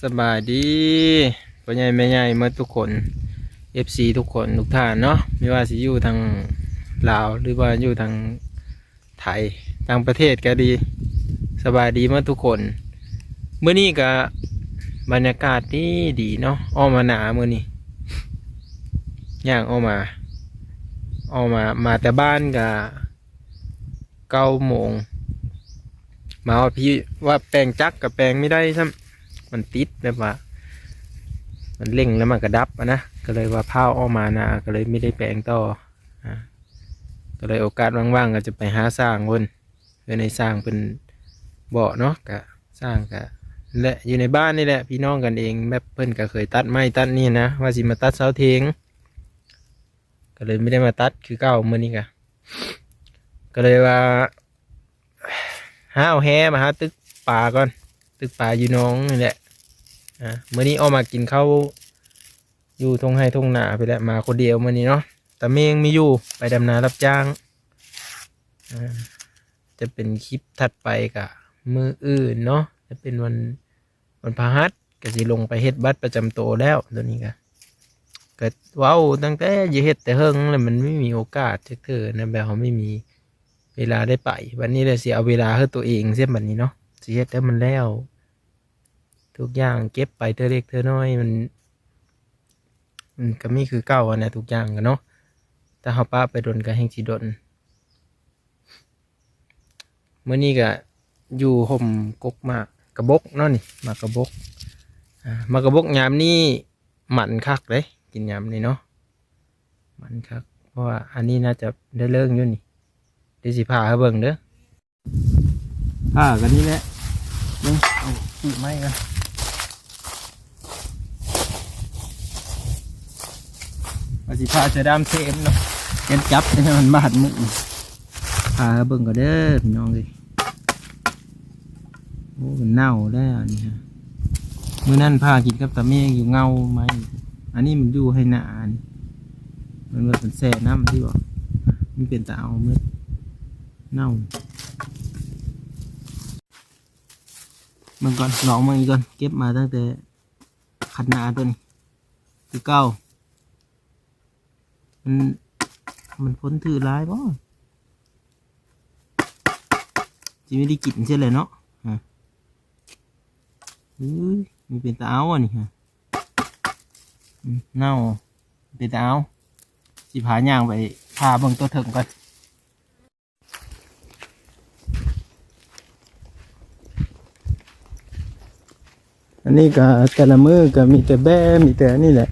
ສະບາຍດີພໍ່ໃຫຍ່ແມ່ໃຫຍ່ໝົດທຸກຄົນ ເອັຟຊີ ທຸກຄົນທຸກທ່ານເນາະ ບໍ່ວ່າຊິຢູ່ທາງລາວ ຫຼືວ່າຢູ່ທາງໄທ ຕ່າງປະເທດກໍດີ ສະບາຍດີໝົດທຸກຄົນ. ມື້ນີ້ກໍບັນຍາກາດດີໆເນາະ ອອກມານາມື້ນີ້ ຍ່າງອອກມາ ອອກມາ ມາແຕ່ບ້ານກໍ ເກົ້າໂມງ ມາຮອດພີ້ ວ່າແປງຈັກກໍແປງບໍ່ໄດ້ຊ້ຳ ມັນຕິດ ແບບວ່າມັນເລັ່ງແລ້ວມັນກໍດັບຫັ້ນນະ ກໍເລີຍວ່າຟ້າວອອກມານາ ກໍເລີຍບໍ່ໄດ້ແປງຕໍ່ ອາ ກໍເລີຍໂອກາດວ່າງໆ ກໍຈະໄປຫາຊ່າງເພິ່ນ ເພິ່ນໃຫ້ຊ່າງເພິ່ນເບາະເນາະ ກະຊ່າງກະແຫຼະ ຢູ່ໃນບ້ານນີ້ແຫຼະ ພີ່ນ້ອງກັນເອງ ແບບເພິ່ນກໍເຄີຍຕັດໄມ້ຕັດນີ້ນະ ວ່າຊິມາຕັດເສົາເຖງ ກໍເລີຍບໍ່ໄດ້ມາຕັດຄືເກົ່າ ມື້ນີ້ກະ ກໍເລີຍວ່າ ຫາເອົາແຫມາຫາຕຶກປາກ່ອນ ຕຶກປາຢູ່ໜອງນີ້ແຫຼະ. ອາ ມື້ນີ້ອອກມາກິນເຂົ້າຢູ່ທົ່ງໄຮ່ທົ່ງນາພຸ້ນແຫຼະ ມາຄົນດຽວມື້ນີ້ເນາະ ຕາເມງມີຢູ່ ໄປດຳນາຮັບຈ້າງ. ອາ ຈະເປັນຄລິບຖັດໄປກະມື້ອື່ນເນາະ ຈະເປັນວັນ ວັນພະຫັດກໍຊິລົງໄປເຮັດບັດປະຈຳໂຕແລ້ວ ໂຕນີ້ກະ ກໍເວົ້າຕັ້ງແຕ່ຢາກເຮັດແຕ່ເຫິງແລ້ວ ມັນບໍ່ມີໂອກາດຈັກເທື່ອນະ ແບບເຮົາບໍ່ມີເວລາໄດ້ໄປ ບັດນີ້ແຫຼະຊິເອົາເວລາໃຫ້ໂຕເອງຊະບັດນີ້ເນາະ ຊິເຮັດໃຫ້ມັນແລ້ວທຸກຢ່າງ ເກັບໄປເທື່ອເລັກເທື່ອນ້ອຍ ມັນ ມັນກໍມີຄືເກົ່າຫັ້ນແຫຼະ ທຸກຢ່າງກໍເນາະ ຖ້າເຮົາປະໄປດົນກໍແຮ່ງຊິດົນ. ມື້ນີ້ກະຢູ່ຮົ່ມກົກໝາກກະບົກເນາະນີ້ ໝາກກະບົກ ອາ ໝາກກະບົກຍາມນີ້ມັນຄັກເດ້ ກິນຍາມນີ້ເນາະ ມັນຄັກ ເພາະວ່າອັນນີ້ໜ້າຈະໄດ້ເລີກຢູ່ນີ້ ດຽວຊິຜ່າໃຫ້ເບິ່ງເດີ ຜ່າກັນນີ້ແຫຼະ ເບິ່ງ ເອົາປູກໄມ້ກ່ອນ. ວ່າຊິພາເສືອດຳເຊມເນາະ ຢ້ານຈັບໃຫ້ມັນບາດມື ພາເບິ່ງກ່ອນເດີພີ່ນ້ອງເອີຍ. ໂອ້ ມັນເນົ່າແລ້ວນີ້ຮະ ມື້ນັ້ນພາກິນກັບຕາເມງຢູ່ເງົາໄມ້ ອັນນີ້ມັນຢູ່ໄຮ່ນານີ້ ມັນວ່າເປັນແຊ່ນ້ຳທີ່ບໍ່ ມັນເປັນຕາເອົາໝົດ ເນົ່າ. ເບິ່ງກ່ອນ ລອງເບິ່ງອີກກ່ອນ ເກັບມາຕັ້ງແຕ່ຄັນນາຕົວນີ້ ຄືເກົ່າ ມັນ ມັນພົ້ນຖືຫຼາຍບໍ່ ຊິມີໄດ້ກິນເສຍແຫຼະເນາະ ຮະ ເອີຍ ມັນເປັນຕາເອົາອັນນີ້ ຮະ ອືມ ເນົ່າ ເປັນຕາເອົາ ຊິພາຍ່າງໄປ ພາເບິ່ງຕົວເທິງກ່ອນ. ອັນນີ້ກໍແຕ່ລະມື້ກໍມີແຕ່ແບ້ ມີແຕ່ອັນນີ້ແຫຼະ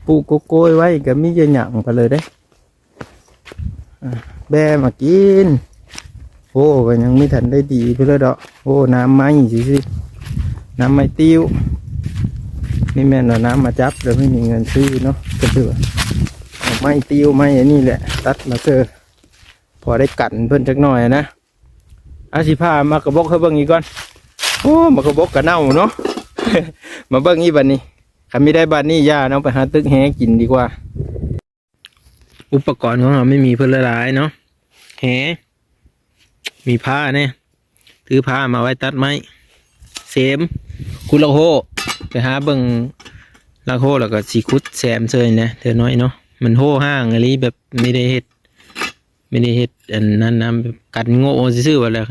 ປູກກົກໂກ້ຍໄວ້ກໍມີແຕ່ຫຍັງໄປເລີຍເດ້ ອາ ແບ້ມາກິນ ໂອ້ ກໍຍັງບໍ່ທັນໄດ້ດີພຸ້ນແຫຼະດອກ ໂອ້ ນ້ຳໄມ້ຊື່ໆ ນ້ຳໄມ້ຕິ້ວ ນີ້ແມ່ນວ່ານ້ຳມາຈັບແລ້ວບໍ່ມີເງິນຊື້ເນາະ ກໍຖືວ່າເອົາໄມ້ຕິ້ວໄມ້ອັນນີ້ແຫຼະ ຕັດມາເສີ ພໍໄດ້ກັນເພິ່ນຈັກໜ້ອຍນະ. ອາ ຊິພາໝາກກະບົກໃຫ້ເບິ່ງອີກກ່ອນ ໂອ້ ໝາກກະບົກກະເນົ່າເນາະ ມາເບິ່ງອີກບັດນີ້ ຄັນມີໄດ້ບັດນີ້ຢ່າເນາະ ໄປຫາຕຶກແຫກິນດີກວ່າ. ອຸປະກອນຂອງເຮົາມີເພິ່ນຫຼາຍໆເນາະ ແຫ ມີພ້າແດ່ ຖືພ້າມາໄວ້ຕັດໄມ້ ເສມ ຂຸດລາກໂຮ ໄປຫາເບິ່ງລາກໂຮ ແລ້ວກໍຊິຂຸດແຊມເຊີຍແດ່ເທື່ອໜ້ອຍເນາະ ມັນໂຮຮ້າງອີ່ຫຼີ ແບບບໍ່ໄດ້ເຮັດ ບໍ່ໄດ້ເຮັດອັນນັ້ນນະ ກັນໂງ່ຊື່ໆວ່າແລ້ວ.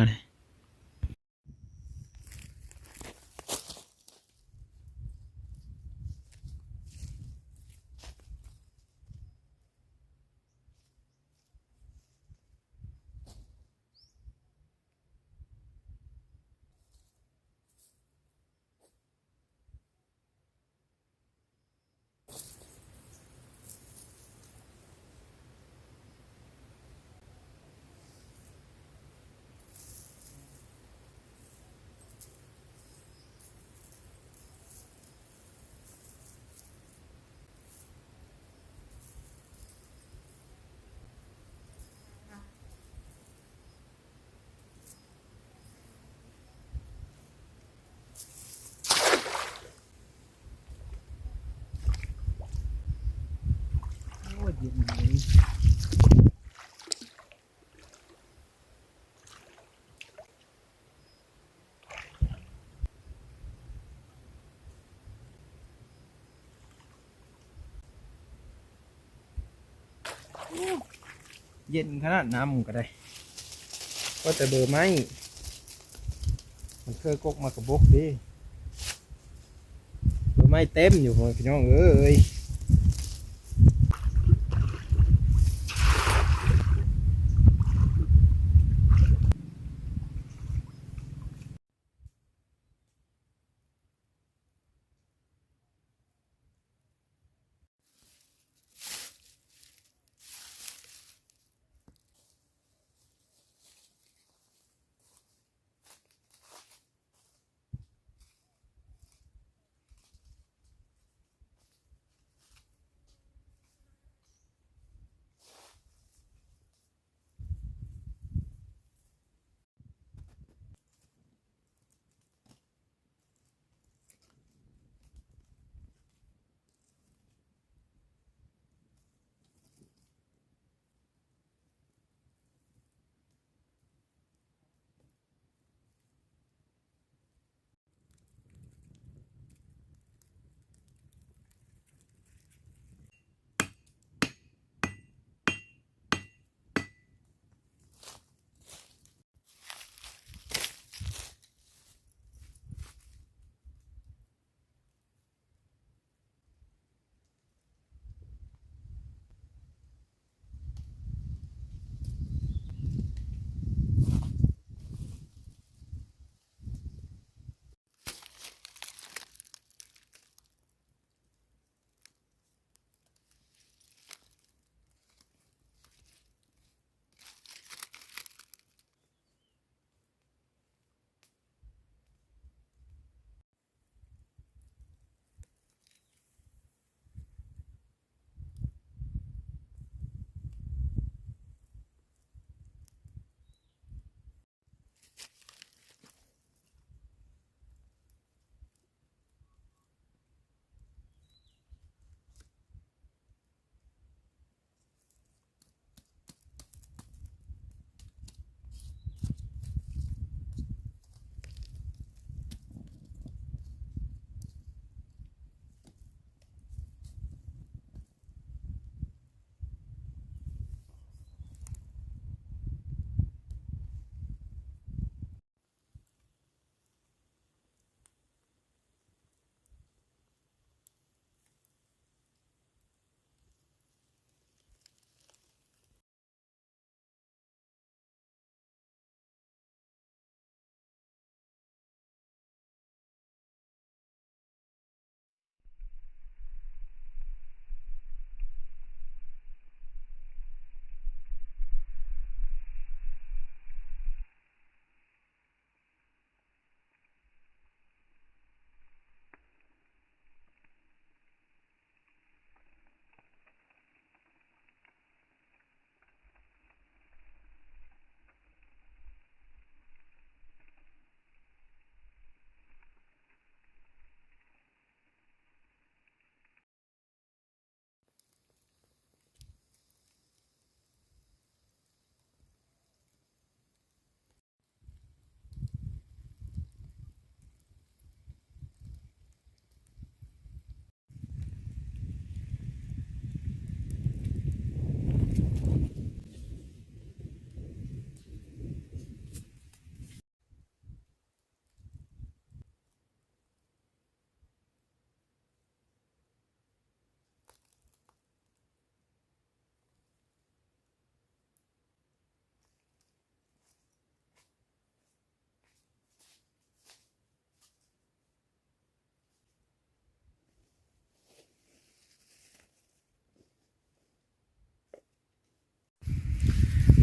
ໂອ້ຍ ເຢັນເລີຍ. ເຢັນຂະໜາດນ້ຳກໍໄດ້ ວ່າແຕ່ເບີໄມ້ ມັນເຄີຍກົກມາກະບົກເດ້ ເບີໄມ້ເຕັມຢູ່ ພໍ່ແມ່ພີ່ນ້ອງເອີຍ.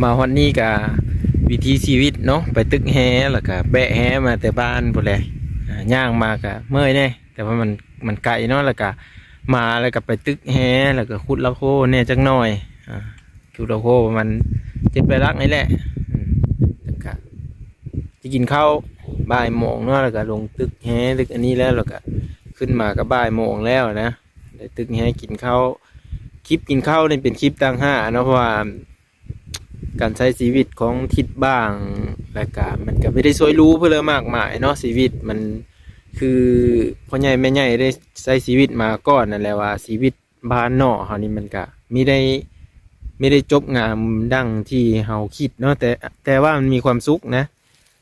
ມາຮອດນີ້ກະວິຖີຊີວິດເນາະ ໄປຕຶກແຮ ແລ້ວກະແບກແຮມາແຕ່ບ້ານພຸ້ນແຫຼະ ອ່າ ຍ່າງມາກະເມື່ອຍແດ່ ແຕ່ວ່າມັນ ມັນໄກເນາະ ແລ້ວກະມາແລ້ວກະໄປຕຶກແຮ ແລ້ວກະຂຸດລາໂຄແດ່ຈັກໜ້ອຍ ອ່າ ຂຸດລາໂຄປະມານເຈັດແປດຫຼັກນີ້ແຫຼະ ອືມ ແລ້ວກະ ຊິກິນເຂົ້າບ່າຍໂມງເນາະ ແລ້ວກະລົງຕຶກແຮ ຕຶກອັນນີ້ແລ້ວ ແລ້ວກະຂຶ້ນມາກະບ່າຍໂມງແລ້ວນະ ໄດ້ຕຶກແຮກິນເຂົ້າ. ຄລິບກິນເຂົ້ານີ້ເປັນຄລິບຕ່າງຫາກເນາະ ເພາະວ່າການໃຊ້ຊີວິດຂອງທິດບ້າງ ແລ້ວກະມັນກະບໍ່ໄດ້ສວຍຫຼູເພິ່ນເລີຍມາກມາຍເນາະ ຊີວິດມັນຄືພໍ່ໃຫຍ່ແມ່ໃຫຍ່ໄດ້ໃຊ້ຊີວິດມາກ່ອນນັ້ນແຫຼະ ວ່າຊີວິດ ບ້ານນອກເຮົານີ້ມັນກະມີໄດ້ ບໍ່ໄດ້ຈົບງາມດັ່ງທີ່ເຮົາຄິດເນາະ ແຕ່ ແຕ່ວ່າມັນມີຄວາມສຸກນະ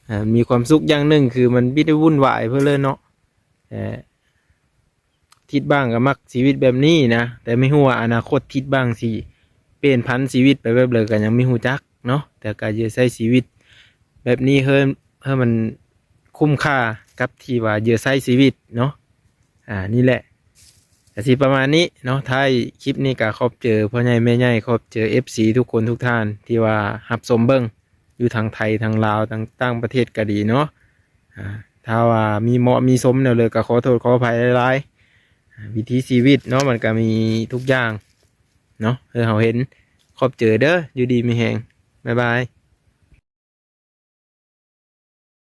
ເອີ ມີຄວາມສຸກຢ່າງໜຶ່ງ ຄືມັນບໍ່ໄດ້ວຸ່ນວາຍເພິ່ນເລີຍເນາະ ແຕ່ທິດບ້າງກໍມັກຊີວິດແບບນີ້ນະ ແຕ່ບໍ່ຮູ້ວ່າອະນາຄົດທິດບ້າງຊິປ່ຽນຜັນຊີວິດໄປແບບໃດກໍຍັງບໍ່ຮູ້ຈັກເນາະ ແຕ່ກໍຈະໃຊ້ຊີວິດແບບນີ້ເຮີ ເຮີມັນຄຸ້ມຄ່າກັບທີ່ວ່າຈະໃຊ້ຊີວິດເນາະ ອ່າ ນີ້ແຫຼະ ກະຊິປະມານນີ້ເນາະ ທ້າຍຄລິບນີ້ກະຂອບໃຈພໍ່ໃຫຍ່ແມ່ໃຫຍ່ ຂອບໃຈເອັຟຊີທຸກຄົນທຸກທ່ານທີ່ວ່າຮັບຊົມເບິ່ງ ຢູ່ທາງໄທ ທາງລາວ ທາງຕ່າງປະເທດກະດີເນາະ ອ່າ ຖ້າວ່າມີເມາະມີຊົມແນວເລີກະຂໍໂທດຂໍອະໄພຫຼາຍໆ ອ່າ ວິຖີຊີວິດເນາະ ມັນກະມີທຸກຢ່າງເນາະ ເອີ ເຮົາເຫັນ ຂອບໃຈເດີ ຢູ່ດີມີແຮງ ບາຍບາຍ.